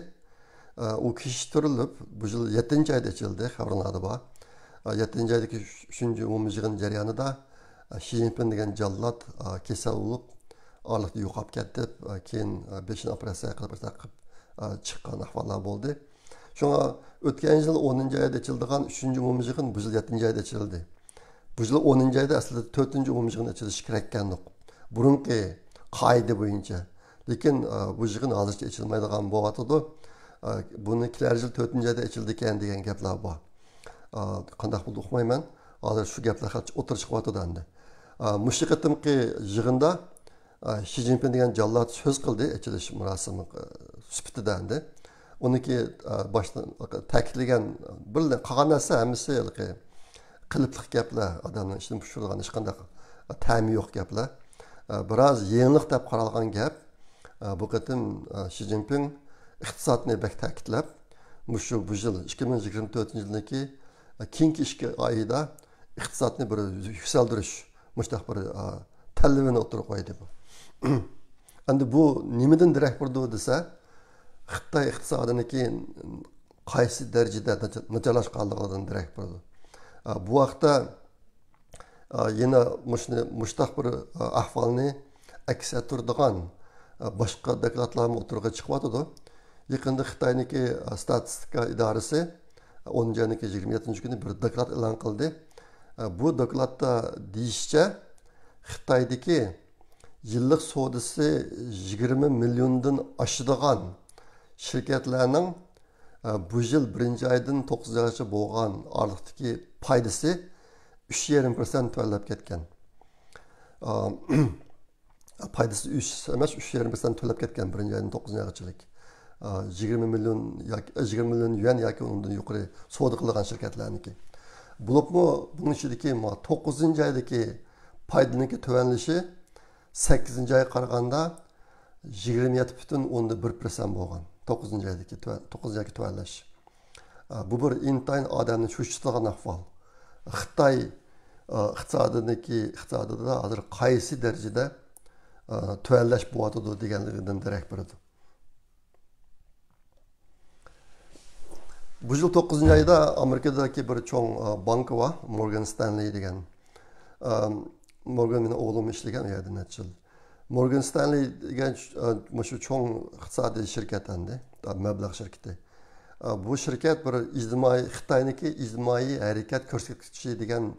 ئە، ئۇ كېچىكتۈرۈلۈپ، بۇ يىل يەتتىنچى ئايدا ئېچىلدى، خەۋەرلەردە بار. ئە، يەتتىنچى ئايدىكى ئۈچ-، ئۈچىنچى ئومۇمىي يىغىن جەريانىدا، ئە، شى جىنپىڭ دېگەن جاللات، ئە، كېسەل بولۇپ، ئارىلىقتا يوقاپ كېتىپ، ئە، كېيىن، ئە، بېشىنى ئوپېراتسىيە قىلىپ، ئاشۇنداق قىلىپ، ئە، چىققان ئەھۋاللار بولدى. شۇڭا ئۆتكەن يىل ئونىنچى ئايدا ئېچىلىدىغان ئۈچىنچى ئومۇمىي يىغىن بۇ يىل يەتتىنچى ئايدا ئېچىلدى. بۇ يىل ئونىنچى ئايدا ئەسلىدە تۆتىنچى ئومۇمىي يىغىن ئېچىلىشى كېرەككەندۇق. بۇرۇنقى قائىدە بويىچە. لېكىن، ئە، بۇ يىغىن ھازىرچە ئېچىلمايدىغان بولۇۋاتىدۇ. ئە، بۇنى كېلەر يىل تۆتىنچى ئايدا ئېچىلىدىكەن دېگەن گەپلەر بار. ئە، قانداق بولدى ئۇقمايمەن. ھازىر شۇ گەپلەر خەت-، ئوتتۇرىغا چىقىۋاتىدۇ ئەمدى. ئە، مۇشۇ قېتىمقى يىغىندا، ئە، شى جىنپىڭ دېگەن جاللات سۆز قىلدى ئېچىلىش مۇراسىمى، ئە، سۈپىتىدە ئەمدى. ئۇنىڭكى، ئە، باشتىن تەكىتلىگەن، بىر قالغان نەرسە ھەممىسى ھېلىقى قېلىپلىق گەپلەر، ئادەمنىڭ ئىچىدىن پۇشۇرىدىغان ھېچقانداق تەمى يوق گەپلەر. ئە، بىراز يېڭىلىق دەپ قارالغان گەپ. ئە، بۇ قېتىم، ئە، شى جىنپىڭ ئىقتىسادنى بەك تەكىتلەپ، مۇشۇ بۇ يىل، ئىككى مىڭ يىگىرمە تۆتىنچى يىلدىكى، ئە، كېيىنكى ئىككى ئايدا ئىقتىسادنى بىر يۈكسەلدۈرۈش، مۇشۇنداق بىر، ئە، تەلىپىنى ئوتتۇرىغا قويدى بۇ. ئەمدى بۇ نېمىدىن دېرەك بېرىدۇ دېسە، خىتاي ئىقتىسادىنىڭكى قايسى دەرىجىدە ناچ-، ناچارلاشقانلىقىدىن دېرەك بېرىدۇ. ئە، بۇ ھەقتە ئا، يەنە مۇشۇنى، مۇشۇنداق بىر، ئا، ئەھۋالنى ئەكس ئەتتۈرىدىغان، ئا، باشقا دوكلاتلارمۇ ئوتتۇرىغا چىقىۋاتىدۇ. يېقىندا خىتاينىڭكى، ئا، ستاتىستىكا ئىدارىسى ئونىنچى ئاينىڭكى يىگىرمە يەتتىنچى كۈنى بىر دوكلات ئېلان قىلدى. ئا، بۇ دوكلاتتا دېيىشىچە، خىتايدىكى يىللىق سودىسى يىگىرمە مىليوندىن ئاشىدىغان شىركەتلەرنىڭ، ئا، بۇ يىل بىرىنچى ئايدىن توققۇزىنچى ئايغىچە بولغان ئارىلىقتىكى پايدىسى ئۈچ يېرىم پىرسەنت تۆۋەنلەپ كەتكەن. ئا، پايدىسى ئۈچ ئەمەس، ئۈچ يېرىم پىرسەنت تۆۋەنلەپ كەتكەن بىرىنچى ئايدىن توققۇزىنچى ئايغىچىلىك. ئا، يىگىرمە مىليون ياكى، يىگىرمە مىليون يۈەن ياكى ئۇنىڭدىن يۇقىرى سودا قىلغان شىركەتلەرنىكى. بولۇپمۇ بۇنىڭ ئىچىدىكى ما توققۇزىنچى ئايدىكى پايدىنىڭكى تۆۋەنلىشى سەككىزىنچى ئايغا قارىغاندا يىگىرمە يەتتە پۈتۈن ئوندىن بىر پىرسەنت بولغان. توققۇزىنچى ئايدىكى تۆۋەن، توققۇزىنچى ئايدىكى تۆۋەنلەش. ئە، بۇ بىر ئىنتايىن ئادەمنى چۆچۈتىدىغان ئەھۋال. خىتاي، ئە، ئىقتىسادىدىكى، ئىقتىسادىدا ھازىر قايسى دەرىجىدە، ئە، تۆۋەنلەش بولۇۋاتىدۇ دېگەنلىكىدىن دېرەك بېرىدۇ. بۇ يىل توققۇزىنچى ئايدا ئامېرىكىدىكى بىر چوڭ، ئە، بانكا بار، مورگان ستانلى دېگەن. ئە، مورگان مېنىڭ ئوغلۇم ئىشلىگەن ئۇ يەردە نەچچە يىل. مورگان ستانلى دېگەن، ئە، مۇشۇ چوڭ ئىقتىسادىي شىركەت ئەمدى، ئە، مەبلەغ شىركىتى. ئە، بۇ شىركەت بىر ئىجتىمائىي، خىتاينىڭكى ئىجتىمائىي ھەرىكەت كۆرسەتكۈچى دېگەن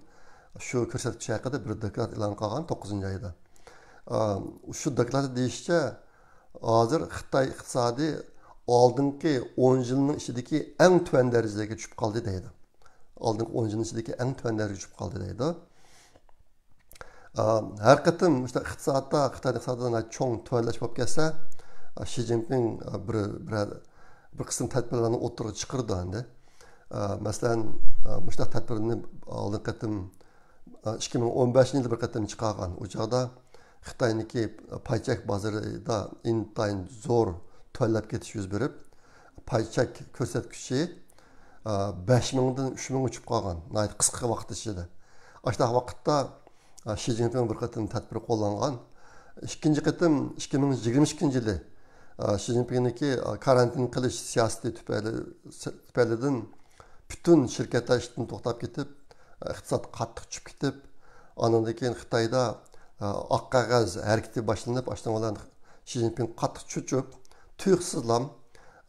شۇ كۆرسەتكۈچ ھەققىدە بىر دوكلات ئېلان قىلغان توققۇزىنچى ئايدا. ئە، شۇ دوكلاتتا دېيىشىچە، ھازىر خىتاي ئىقتىسادى ئالدىنقى ئون يىلنىڭ ئىچىدىكى ئەڭ تۆۋەن دەرىجىگە چۈشۈپ قالدى دەيدۇ. ئالدىنقى ئون يىلنىڭ ئىچىدىكى ئەڭ تۆۋەن دەرىجىگە چۈشۈپ قالدى دەيدۇ. ئا، ھەر قېتىم مۇشۇنداق ئىقتىسادتا، خىتاي ئىقتىسادىدا چوڭ تۆۋەنلەش بولۇپ كەتسە، ئا، شى جىنپىڭ، ئا، بىر، بىرەر، بىر قىسىم تەدبىرلەرنى ئوتتۇرىغا چىقىرىدۇ ئەمدى. ئا، مەسىلەن، ئا، مۇشۇنداق تەدبىرنى ئالدىنقى قېتىم، ئا، ئىككى مىڭ ئون بەشىنچى يىلدا بىر قېتىم چىقارغان. ئۇ چاغدا خىتاينىڭكى پاي چەك بازىرىدا ئىنتايىن زور تۆۋەنلەپ كېتىش يۈز بېرىپ، پاي چەك كۆرسەتكۈچى، ئا، بەش مىڭدىن ئۈچ مىڭغا چۈشۈپ قالغان ناھايىتى قىسقا ۋاقىت ئىچىدە. ئاشۇنداق ۋاقىتتا، ئا، شى جىنپىڭ بىر قېتىم تەدبىر قوللانغان. ئىككىنچى قېتىم ئىككى مىڭ يىگىرمە ئىككىنچى يىلى، ئا، شى جىنپىڭنىڭكى، ئا، كارانتىن قىلىش سىياسىتى تۈپەيلى، تۈپەيلىدىن پۈتۈن شىركەتلەر ئىشتىن توختاپ كېتىپ، ئىقتىساد قاتتىق چۈشۈپ كېتىپ، ئاندىن كېيىن خىتايدا، ئا، ئاق قەغەز ھەرىكىتى باشلىنىپ، ئاشۇنىڭ بىلەن شى جىنپىڭ قاتتىق چۆچۈپ، تۇيۇقسىزلا،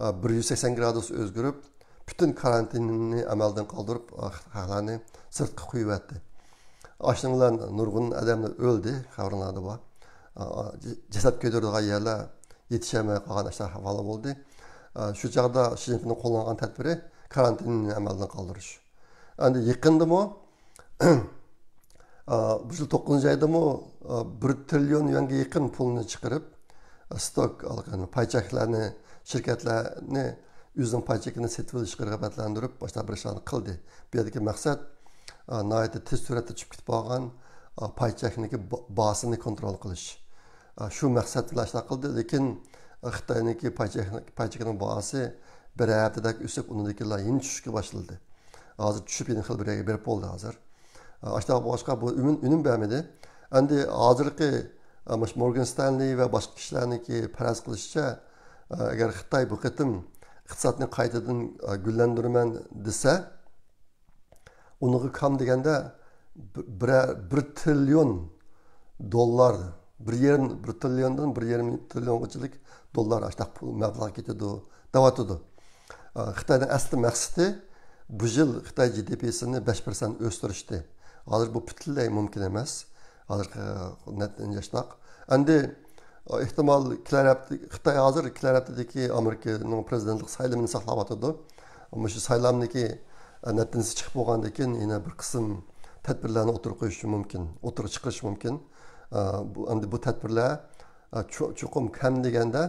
ئا، بىر يۈز سەكسەن گرادۇس ئۆزگىرىپ، پۈتۈن كارانتىننى ئەمەلدىن قالدۇرۇپ، ئا، خەقلەرنى سىرتقا قويۇۋەتتى. ئاشۇنىڭ بىلەن نۇرغۇن ئادەملەر ئۆلدى، خەۋەرلەردە بار. ئا، جە-، جەسەت كۆيدۈرىدىغان يەرلەر يېتىشەلمەي قالغان ئاشۇنداق ئەھۋاللار بولدى. ئا، شۇ چاغدا شى جىنپىڭنىڭ قوللانغان تەدبىرى كارانتىننى ئەمەلدىن قالدۇرۇش. ئەمدى يېقىندىمۇ، ئا، بۇ يىل توققۇزىنچى ئايدىمۇ، ئا، بىر تىرىليون يۈەنگە يېقىن پۇلنى چىقىرىپ، ئا، ستوك، يەنى پاي چەكلەرنى، شىركەتلەرنى ئۆزىنىڭ پاي چېكىنى سېتىۋېلىشقا رىغبەتلەندۈرۈپ، باشتا بىر ئىشلارنى قىلدى. بۇ يەردىكى مەقسەت، ئا، ناھايىتى تېز سۈرئەتتە چۈشۈپ كېتىپ قالغان، ئا، پاي چەكنىڭكى با-، باھاسىنى كونترول قىلىش. ئا، شۇ مەقسەت بىلەن ئىشلار قىلدى. لېكىن، ئا، خىتاينىڭكى پاي چەك-، پاي چېكىنىڭ باھاسى بىر ھەپتىدەك ئۆسۈپ، ئۇنىڭدىن كېيىن يەنە چۈشۈشكە باشلىدى. ھازىر چۈشۈپ، يەنە خېلى بىر يەرگە بېرىپ بولدى ھازىر. ئا، ئاشۇنداق بولغاچقا، بۇ ئۈنۈم، ئۈنۈم بەرمىدى. ئەمدى ھازىرقى، ئا، مۇشۇ مورگان ستانلى ۋە باشقا كىشىلەرنىڭكى پەرەز قىلىشىچە، ئا، ئەگەر خىتاي بۇ قېتىم ئىقتىسادنى قايتىدىن، ئا، گۈللەندۈرىمەن دېسە، ئۇنىڭغا كام دېگەندە بىرەر بىر تىرىليون دوللار، بىر يېرىم، بىر تىرىليوندىن بىر يېرىم تىرىليونغىچىلىك دوللار ئاشۇنداق پۇل مەبلەغ كېتىدۇ دەۋاتىدۇ. ئا، خىتاينىڭ ئەسلى مەقسىتى بۇ يىل خىتاي جى دى پىسىنى بەش پىرسەنت ئۆستۈرۈشتى. ھازىر بۇ پۈتۈنلەي مۇمكىن ئەمەس. ھازىرقى نەتىجە شۇنداق. ئەمدى ئېھتىمال كېلەر ھەپتە، خىتاي ھازىر كېلەر ھەپتىدىكى ئامېرىكىنىڭ پىرېزىدېنتلىق سايلىمىنى ساقلاۋاتىدۇ. مۇشۇ سايلامنىڭكى نەتىجىسى چىقىپ بولغاندىن كېيىن يەنە بىر قىسىم تەدبىرلەرنى ئوتتۇرىغا قويۇشى مۇمكىن، ئوتتۇرىغا چىقىرىشى مۇمكىن. بۇ، ئەمدى بۇ تەدبىرلەر چو-، چوقۇم كەم دېگەندە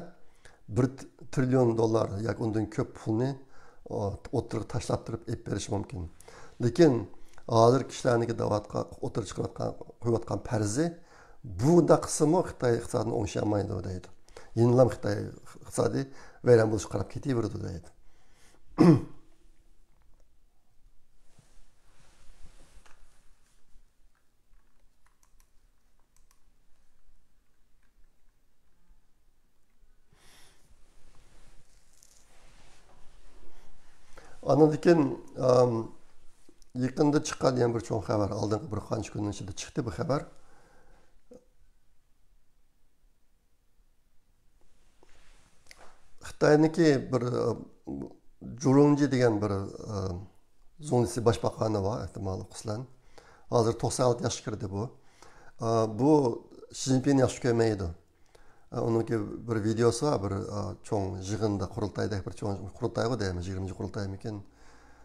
بىر تىرىليون دوللار ياكى ئۇندىن كۆپ پۇلنى ئوتتۇرىغا تاشلاپ تۇرۇپ ئېلىپ بېرىشى مۇمكىن. لېكىن ھازىر كىشىلەرنىڭكى دەۋاتقان، ئوتتۇرىغا چىقىرىۋاتقان، قويۇۋاتقان پەرىزى بۇنداق قىلسىمۇ خىتاي ئىقتىسادىنى ئوڭشىيالمايدۇ دەيدۇ. يەنىلا خىتاي ئىقتىسادى ۋەيران بولۇشقا قاراپ كېتىۋېرىدۇ دەيدۇ. ئاندىن كېيىن، ئام، يېقىندا چىققان يەنە بىر چوڭ خەۋەر، ئالدىنقى بىر قانچە كۈننىڭ ئىچىدە چىقتى بۇ خەۋەر. خىتاينىڭكى بىر، ئە، جۇرۇڭجى دېگەن بىر، ئە، زۇڭلىسى باشباقانى بار، ئېھتىمال ئوقۇسىلەر. ھازىر توقسان ئالتە ياشقا كىردى بۇ. ئە، بۇ شى جىنپىڭنى ياخشى كۆرمەيدۇ. ئە، ئۇنىڭكى بىر ۋىدېئوسى بار، بىر، ئە، چوڭ يىغىندا، قۇرۇلتايدەك بىر چوڭ قۇرۇلتايغۇ دەيمىز، يىگىرمىنچى قۇرۇلتايمىكىن.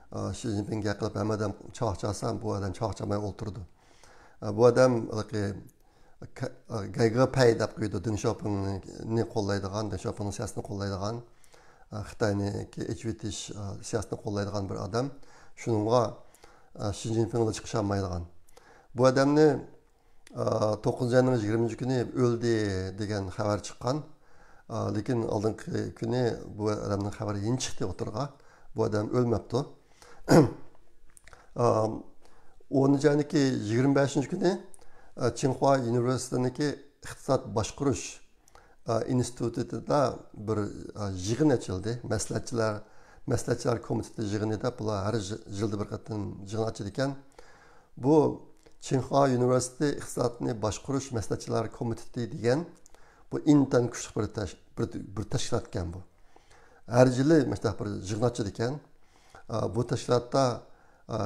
ئە، شى جىنپىڭگە گەپ قىلىپ، ھەممە ئادەم چاۋاك چالسا، بۇ ئادەم چاۋاك چالماي ئولتۇرىدۇ. ئە، بۇ ئادەم ھېلىقى ك-، گەيگېپەي دەپ قويىدۇ، دېڭ شياۋپىڭنى قوللايدىغان، دېڭ شياۋپىڭنىڭ سىياسىتىنى قوللايدىغان، ئە، خىتاينىڭكى ئېچىۋېتىش، ئە، سىياسىتىنى قوللايدىغان بىر ئادەم. شۇنىڭغا، ئە، شى جىنپىڭ بىلەن چىقىشالمايدىغان. بۇ ئادەمنى، ئە، توققۇزىنچى ئاينىڭ يىگىرمىنچى كۈنى ئۆلدى دېگەن خەۋەر چىققان. ئە، لېكىن ئالدىنقى كۈنى بۇ ئادەمنىڭ خەۋىرى يەنە چىقتى ئوتتۇرىغا. بۇ ئادەم ئۆلمەپتۇ. ئە، ئونىنچى ئاينىڭكى يىگىرمە بەشىنچى كۈنى، ئە، چىڭخۇا ئۇنىۋېرسىتېتىنىڭكى ئىقتىساد باشقۇرۇش، ئە، ئىنستىتۇتىدا بىر، ئە، يىغىن ئېچىلدى. مەسلىھەتچىلەر، مەسلىھەتچىلەر كومىتېتى يىغىنى دەپ، بۇلار ھەر يىلدا بىر قېتىم يىغىن ئاچىدىكەن. بۇ چىڭخۇا ئۇنىۋېرسىتېتى ئىقتىسادنى باشقۇرۇش مەسلىھەتچىلەر كومىتېتى دېگەن بۇ ئىنتايىن كۈچلۈك بىر تەش-، بىر، بىر تەشكىلاتكەن بۇ. ھەر يىلى مۇشۇنداق بىر يىغىن ئاچىدىكەن. ئا، بۇ تەشكىلاتتا، ئا،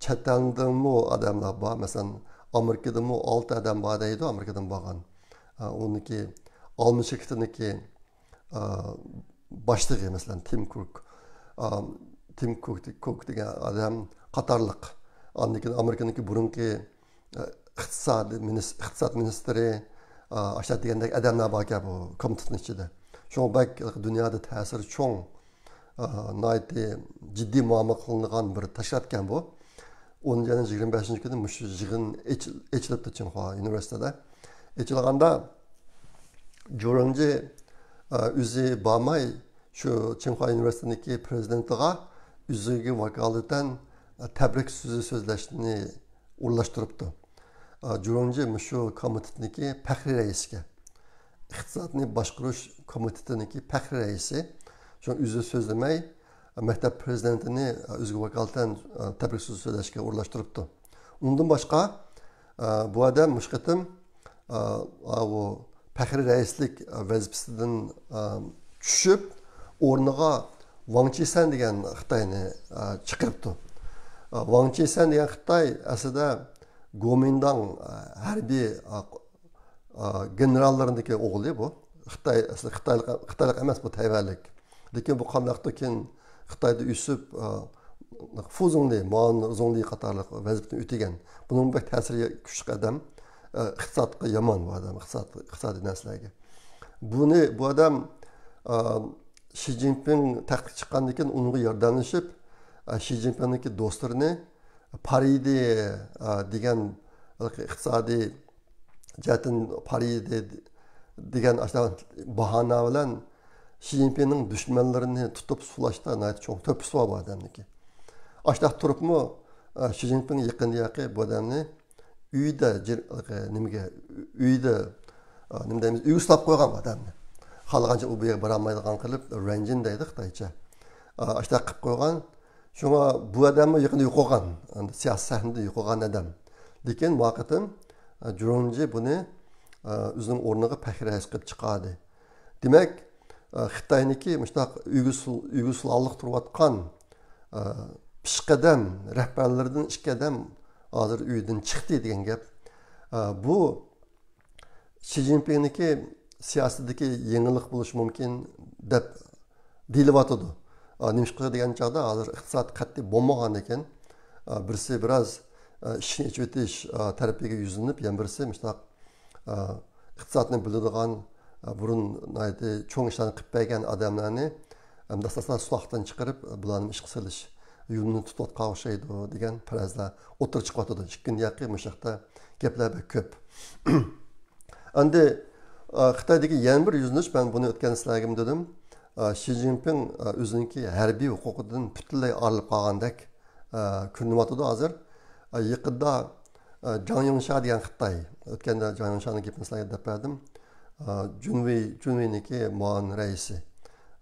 چەت ئەلدىنمۇ ئادەملەر بار. مەسىلەن، ئامېرىكىدىنمۇ ئالتە ئادەم بار دەيدۇ، ئامېرىكىدىن بارغان. ئا، ئۇنىڭكى ئالما شىركىتىنىڭكى، ئا، باشلىقى، مەسىلەن، تىم كۇك. ئا، تىم كۇك، كۇك دېگەن ئادەم قاتارلىق. ئاندىن كېيىن ئامېرىكىنىڭكى بۇرۇنقى ئىقتىساد مىنىس-، ئىقتىساد مىنىستىرى، ئاشۇنداق دېگەندەك ئادەملەر باركەن بۇ كومىتېتنىڭ ئىچىدە. شۇڭا بەك دۇنيادا تەسىرى چوڭ، ناھايىتى جىددىي مۇئامىلە قىلىنىدىغان بىر تەشكىلاتكەن بۇ. ئونىنچى ئاينىڭ يىگىرمە بەشىنچى كۈنى مۇشۇ يىغىن ئېچىل-، ئېچىلىپتۇ چىڭخۇا ئۇنىۋېرسىتېتىدا. ئېچىلغاندا جۇرۇڭجى، ئۆزى بارماي، شۇ چىڭخۇا ئۇنىۋېرسىتېتىنىڭكى پرېزىدېنتىغا ئۆزىگە ۋاكالىتەن تەبرىك سۆزى سۆزلەشنى ئورۇنلاشتۇرۇپتۇ. جۇرۇڭجى مۇشۇ كومىتېتنىڭكى پەخرىي رەئىسىگە، ئىقتىسادنى باشقۇرۇش كومىتېتىنىڭكى پەخرىي رەئىسى، شۇ ئۆزى سۆزلىمەي، مەكتەپ پرېزىدېنتىنى ئۆزىگە ۋاكالىتەن تەبرىك سۆزى سۆزلەشكە ئورۇنلاشتۇرۇپتۇ. ئۇنىڭدىن باشقا، بۇ ئادەم مۇشۇ قېتىم ئا، ئا، ئۇ پەخرىي رەئىسلىك ۋەزىپىسىدىن، ئا، چۈشۈپ، ئورنىغا ۋاڭ چىسەن دېگەن خىتاينى، ئا، چىقىرىپتۇ. ئا، ۋاڭ چىسەن دېگەن خىتاي ئەسلىدە گومىنداڭ، ئا، ھەربىي، ئا، ئا، گېنېراللىرىنىڭكى ئوغلى بۇ. خىتاي، ئەسلى خىتايلىق، خىتايلىق ئەمەس بۇ، تەيۋەنلىك. لېكىن بۇ قانداقتۇ كېيىن خىتايدا ئۆسۈپ، ئا، فۇ زۇڭلى، مائۇن زۇڭلى قاتارلىق ۋەزىپىنى ئۆتىگەن. بۇنىڭ بەك تەسىرى كۈچلۈك ئادەم، ئا، ئىقتىسادقا يامان بۇ ئادەم، ئىقتىساد، ئىقتىسادىي نەرسىلەرگە. بۇنى، بۇ ئادەم، ئا، شى جىنپىڭ تەختكە چىققاندىن كېيىن ئۇنىڭغا ياردەملىشىپ، ئا، شى جىنپىڭنىڭكى دوستلىرىنى پارىدى، ئا، دېگەن ئىقتىسادىي جەھەتتىن پارىدى دېگەن ئاشۇنداق باھانە بىلەن شى جىنپىڭنىڭ دۈشمەنلىرىنى تۇتۇپ سۇلاشتا ناھايىتى چوڭ تۆھپىسى بار بۇ ئادەمنىڭكى. ئاشۇنداق تۇرۇپمۇ، ئە، شى جىنپىڭ يېقىندىن ياقى بۇ ئادەمنى ئۆيدە جىر-، نېمىگە، ئۆيدە، ئە، نېمە دەيمىز، ئۆيگە سولاپ قويغان بۇ ئادەمنى. خالىغانچە ئۇ بۇ يەرگە بارالمايدىغان قىلىپ، رەنجىن دەيدۇ خىتايچە. ئە، ئاشۇنداق قىلىپ قويغان. شۇڭا بۇ ئادەممۇ يېقىندا يوقالغان، ئەمدى سىياسىي سەھنىدىن يوقالغان ئادەم. لېكىن ماۋۇ قېتىم، ئە، جۇرۇڭجى بۇنى، ئە، ئۆزىنىڭ ئورنىغا پەخرىي رەئىس قىلىپ چىقاردى. دېمەك، ئە، خىتاينىڭكى مۇشۇنداق ئۆيگە سۇل-، ئۆيگە سۇلالىق تۇرۇۋاتقان، ئە، پېشقەدەم رەھبەرلىرىدىن ئىككى ئادەم ھازىر ئۆيدىن چىقتى دېگەن گەپ. ئە، بۇ شى جىنپىڭنىڭكى سىياسىتىدىكى يېڭىلىق بولۇشى مۇمكىن دەپ دېيىلىۋاتىدۇ. ئا، نېمىشقا دېگەن چاغدا ھازىر ئىقتىساد قەتئىي بولمىغاندىكىن، ئا، بىرسى بىراز، ئا، ئىشىكنى ئېچىۋېتىش، ئا، تەرىپىگە يۈزلىنىپ، يەنە بىرسى مۇشۇنداق، ئا، ئىقتىسادنى بىلىدىغان، ئا، بۇرۇن ناھايىتى چوڭ ئىشلارنى قىلىپ بەرگەن ئادەملەرنى، ئا، ئاساسەن سولاقتىن چىقىرىپ، بۇلارنى ئىشقا سېلىش يولىنى تۇتۇۋاتقان ئوخشايدۇ دېگەن پەرەزلەر ئوتتۇرىغا چىقىۋاتىدۇ. ئىككىنچى ياقى مۇشۇ ھەقتە گەپلەر بەك كۆپ. ئەمدى خىتايدىكى يەنە بىر يۈزلىنىش، مەن بۇنى ئۆتكەندە سىلەرگىمۇ دېدىم. شى جىنپىڭ ئۆزىنىڭكى ھەربىي ھوقۇقىدىن پۈتۈنلەي ئايرىلىپ قالغاندەك كۆرۈنۈۋاتىدۇ ھازىر. يېقىندا جاڭ يىڭشا دېگەن خىتاي، ئۆتكەندە جاڭ يىڭشانىڭ گېپىنى سىلەرگە دەپ بەردىم. جۇنۋېي، جۇنۋېينىڭكى مۇئاۋىن رەئىسى،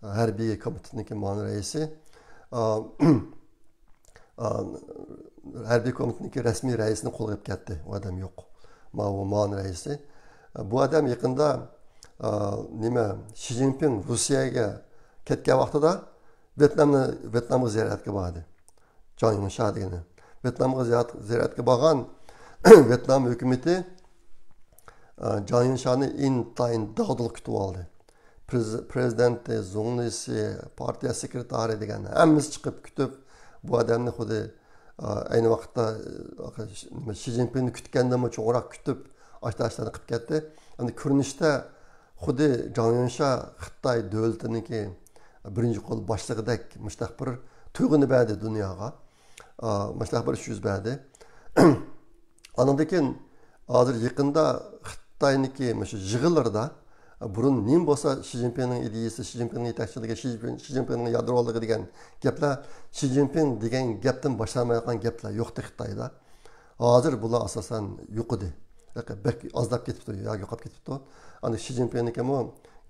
ھەربىي كومىتېتنىڭكى مۇئاۋىن رەئىسى، ھەربىي كومىتېتنىڭكى رەسمىي رەئىسىنى قولغا ئېلىپ كەتتى. ئۇ ئادەم يوق. ماۋۇ مۇئاۋىن رەئىسى. بۇ ئادەم يېقىندا، نېمە، شى جىنپىڭ روسىيەگە كەتكەن ۋاقتىدا ۋيېتنامنى، ۋيېتنامغا زىيارەتكە باردى. جاڭ يىڭشا دېگىنى. ۋيېتنامغا زىيارەت-، زىيارەتكە بارغان ۋيېتنام ھۆكۈمىتى، جاڭ يىڭشانى ئىنتايىن داغدۇغا كۈتۈپ ئالدى. پرېز-، پرېزىدېنتى، زۇڭلىسى، پارتىيە سېكرېتارى دېگەن ھەممىسى چىقىپ كۈتۈپ، بۇ ئادەمنى خۇددى، ئەينى ۋاقىتتا، نېمە، شى جىنپىڭنى كۈتكەندىنمۇ چوڭراق كۈتۈپ، ئاشتاشلارنى قىلىپ كەتتى. ئەمدى كۆرۈنۈشتە خۇددى جاڭ يىڭشا خىتاي دۆلىتىنىڭكى بىرىنچى قول باشلىقىدەك مۇشتاق بىر تۇيغۇنى بەردى دۇنياغا. مۇشتاق بىر ئىش يۈز بەردى. ئاندىن كېيىن ھازىر يېقىندا خىتاينىڭكى مۇشۇ يىغىنلىرىدا، بۇرۇن نېمە بولسا شى جىنپىڭنىڭ ئىدىيىسى، شى جىنپىڭنىڭ يېتەكچىلىكى، شى جىنپىڭ، شى جىنپىڭنىڭ يادرولۇقى دېگەن گەپلەر، شى جىنپىڭ دېگەن گەپتىن باشلانمايدىغان گەپلەر يوقتى خىتايدا. ھازىر بۇلار ئاساسەن يوقىدى. بەك ئازلاپ كېتىپتۇ يا يوقاپ كېتىپتۇ. ئاندىن شى جىنپىڭنىڭكىمۇ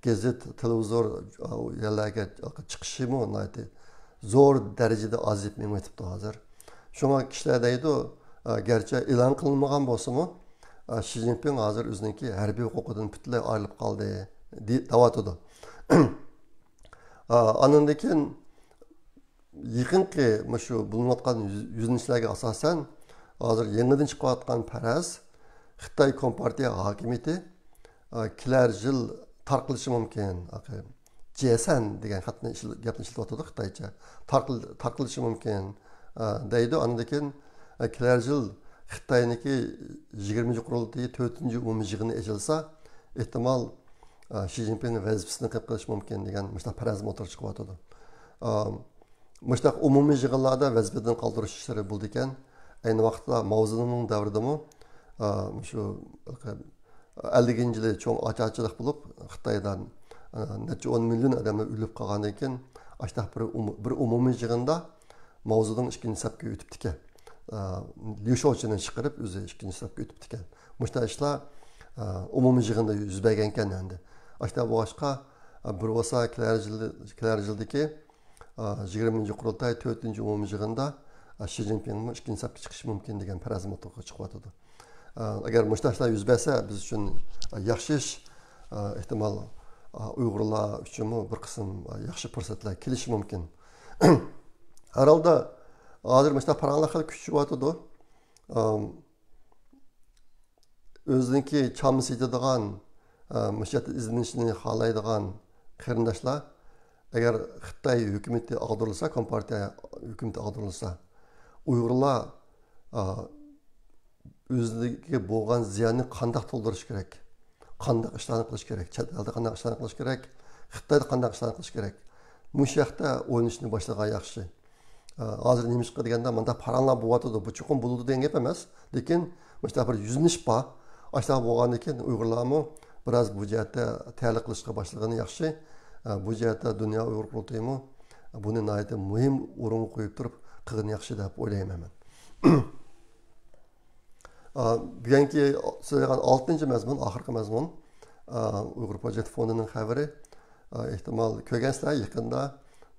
گېزىت، تېلېۋىزور، ئا، يەرلەرگە چىقىشىمۇ ناھايىتى زور دەرىجىدە ئازىيىپ مېڭىۋېتىپتۇ ھازىر. شۇڭا كىشىلەر دەيدۇ، ئا، گەرچە ئېلان قىلىنمىغان بولسىمۇ، ئا، شى جىنپىڭ ھازىر ئۆزىنىڭكى ھەربىي ھوقۇقىدىن پۈتۈنلەي ئايرىلىپ قالدى، دېيىۋاتىدۇ. ئا، ئاندىن كېيىن يېقىنقى مۇشۇ بولۇنۇۋاتقان يۈز-، يۈزلىنىشلەرگە ئاساسەن، ھازىر يېڭىدىن چىقىۋاتقان پەرەز، خىتاي كومپارتىيە ھاكىمىيىتى، ئا، كېلەر يىل تارقىلىشى مۇمكىن. جيەسەن دېگەن خەتنى ئىشل-، گەپنى ئىشلىتىۋاتىدۇ خىتايچە. تارقىل-، تارقىلىشى مۇمكىن، ئا، دەيدۇ. ئاندىن كېيىن، ئا، كېلەر يىل خىتاينىڭكى يىگىرمىنچى قۇرۇلتىيى تۆتىنچى ئومۇمىي يىغىنى ئېچىلسا، ئېھتىمال، ئا، شى جىنپىڭ ۋەزىپىسىنى قېلىپ قېلىشى مۇمكىن دېگەن مۇشۇنداق پەرەزمۇ ئوتتۇرىغا چىقىۋاتىدۇ. ئا، مۇشۇنداق ئومۇمىي يىغىنلاردا ۋەزىپىدىن قالدۇرۇش ئىشلىرى بولىدىكەن. ئەينى ۋاقىتتا ماۋزېدۇڭنىڭ دەۋرىدىمۇ، ئا، مۇشۇ ئەللىكىنچى يىلى چوڭ ئاچارچىلىق بولۇپ، خىتايدا، ئا، نەچچە ئون مىليون ئادەملەر ئۆلۈپ قالغاندىن كېيىن، ئاشتاق بىر ئومۇ-، بىر ئومۇمىي يىغىندا ماۋزېدۇڭ ئىككىنچى سەپكە ئۆتۈپتىكەن. ئا، ليۇ شياۋچىنى چىقىرىپ، ئۆزى ئىككىنچى سەپكە ئۆتۈپتىكەن. مۇشۇنداق ئىشلار، ئا، ئومۇمىي يىغىندا يۈز بەرگەنكەن ئەمدى. ئاشتاق بولغاچقا، ئا، بىر بولسا كېلەر يىلى، كېلەر يىلدىكى ئا، يىگىرمىنچى قۇرۇلتاي تۆتىنچى ئومۇمىي يىغىندا، ئا، شى جىنپىڭمۇ ئىككىنچى سەپكە چىقىشى مۇمكىن دېگەن پەرەزمۇ ئوتتۇرىغا چىقىۋاتىدۇ. ئا، ئەگەر مۇشۇنداق ئىشلار يۈز بەرسە، بىز ئۈچۈن، ئا، ياخشى ئىش. ئا، ئېھتىمال، ئا، ئۇيغۇرلار ئۈچۈنمۇ بىر قىسىم، ئا، ياخشى پۇرسەتلەر كېلىشى مۇمكىن. ھەر ھالدا، ھازىر مۇشۇنداق پاراڭلار خېلى كۈچىيىۋاتىدۇ. ئام، ئۆزىنىڭكى چامىسى يېتىدىغان، ئە، مۇشۇ يەردە ئىزدىنىشنى خالايدىغان قېرىنداشلار، ئەگەر خىتاي ھۆكۈمىتى ئاغدۇرۇلسا، كومپارتىيە ھۆكۈمىتى ئاغدۇرۇلسا، ئۇيغۇرلار، ئە، ئۆزىگە بولغان زىياننى قانداق تولدۇرۇش كېرەك؟ قانداق ئىشلارنى قىلىش كېرەك؟ چەت ئەلدە قانداق ئىشلارنى قىلىش كېرەك؟ خىتايدا قانداق ئىشلارنى قىلىش كېرەك؟ مۇشۇ ھەقتە ئويلىنىشنى باشلىغان ياخشى. ئا، ھازىر نېمىشقا دېگەندە، مۇنداق پاراڭلار بولۇۋاتىدۇ. بۇ چوقۇم بولىدۇ دېگەن گەپ ئەمەس. لېكىن مۇشۇنداق بىر يۈزلىنىش بار. ئاشۇنداق بولغاندىن كېيىن ئۇيغۇرلارمۇ بىراز بۇ جەھەتتە تەلەي قىلىشقا باشلىغىنى ياخشى. ئا، بۇ جەھەتتە دۇنيا ئۇيغۇر قۇرۇلتىيىمۇ بۇنى ناھايىتى مۇھىم ئورۇنغا قويۇپ تۇرۇپ قىلغىنى ياخشى دەپ ئويلايمەن مەن. ئا، بۈگۈنكى سۆزلەيدىغان ئالتىنچى مەزمۇن، ئاخىرقى مەزمۇن، ئا، ئۇيغۇر پروجېكت فوندىنىڭ خەۋىرى. ئا، ئېھتىمال كۆرگەنسىلەر، يېقىندا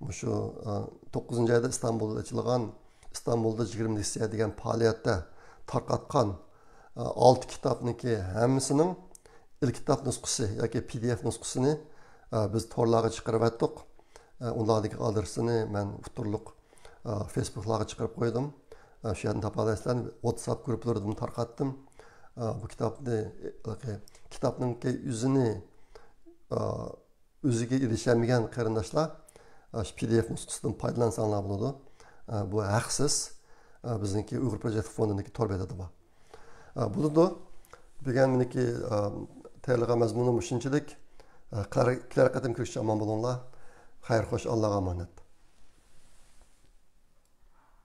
مۇشۇ، ئا، توققۇزىنچى ئايدا ئىستانبۇلدا ئېچىلغان ئىستانبۇلدا يىگىرمە لېكسىيە دېگەن پائالىيەتتە تارقاتقان، ئا، ئالتە كىتابنىڭكى ھەممىسىنىڭ ئېلكىتاب نۇسخىسى ياكى پى دى ئېف نۇسخىسىنى، ئا، بىز تورلارغا چىقىرىۋەتتۇق. ئا، ئۇلاردىكى ئادرېسىنى مەن ئۇتتۇرلۇق، ئا، فېيسبۇكلارغا چىقىرىپ قويدۇم. ئا، شۇ يەردىن تاپالايسىلەر. ۋاتساپ گۇرۇپپىلىرىدىمۇ تارقاتتىم. ئا، بۇ كىتابنى، ئا، كىتابنىڭكى ئۆزىنى، ئا، ئۆزىگە ئېرىشەلمىگەن قېرىنداشلار، ئا، شۇ پى دى ئېف نۇسخىسىدىن پايدىلانساڭلار بولىدۇ. ئا، بۇ ھەقسىز. ئا، بىزنىڭكى ئۇيغۇر پروجېكت فوندىنىڭكى تور بېتىدە بار. ئا، بولىدۇ. بۈگۈن مېنىڭكى، ئا، تەييارلىغان مەزمۇنۇم مۇشۇنچىلىك. ئا، كېلەر، كېلەر قېتىم كۆرۈشكىچە ئامان بولۇڭلار. خەير، خوش، ئاللاغا ئامانەت.